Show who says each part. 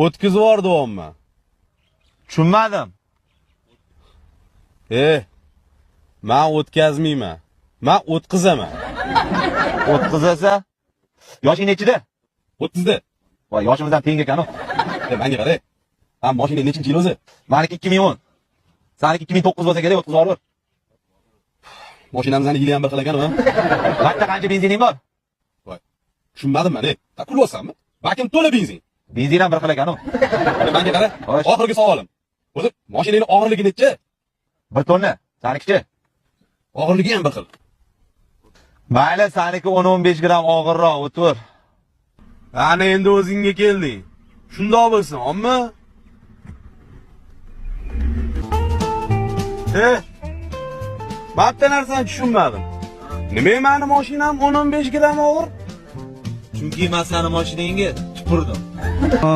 Speaker 1: O'tkazib yubor deyapman.
Speaker 2: Tushunmadim.
Speaker 1: E, men o'tkazmayman. Men o'tqizaman.
Speaker 2: O'tkazasa? Yoshing nechida?
Speaker 1: 30da.
Speaker 2: Voy, yoshimiz ham teng ekan-u.
Speaker 1: E, menga qara. Ha, mashina nechinchi yil o'zi?
Speaker 2: Maniki 2010. Saniki 2009 bo'lsa kerak, o'tkazib yuborver.
Speaker 1: Mashinamizni yili ham bir xil ekan, ha?
Speaker 2: Bakda qancha benzining bor?
Speaker 1: Voy. Tushunmadim men, e. Ta kulyapsanmi? Bakim to'la benzin.
Speaker 2: Benzin ham bir xil ekan-u.
Speaker 1: E, menga qara.
Speaker 2: Xo'sh.
Speaker 1: Oxirgi savolim. O'zi mashinaning og'irligi necha?
Speaker 2: 1 tonna. Sanikichi?
Speaker 1: Og'irligi ham bir xil.
Speaker 2: Mayli, saniki 10-15 gramm og'irroq, o'tur.
Speaker 1: Ana endi o'zingga kelding. Shundoq bo'lsin, omma. E, men bitta narsani tushunmadim. Nima mani mashinam 10-15 gramm og'ir?
Speaker 2: Chunki men sani mashinangga tupurdim.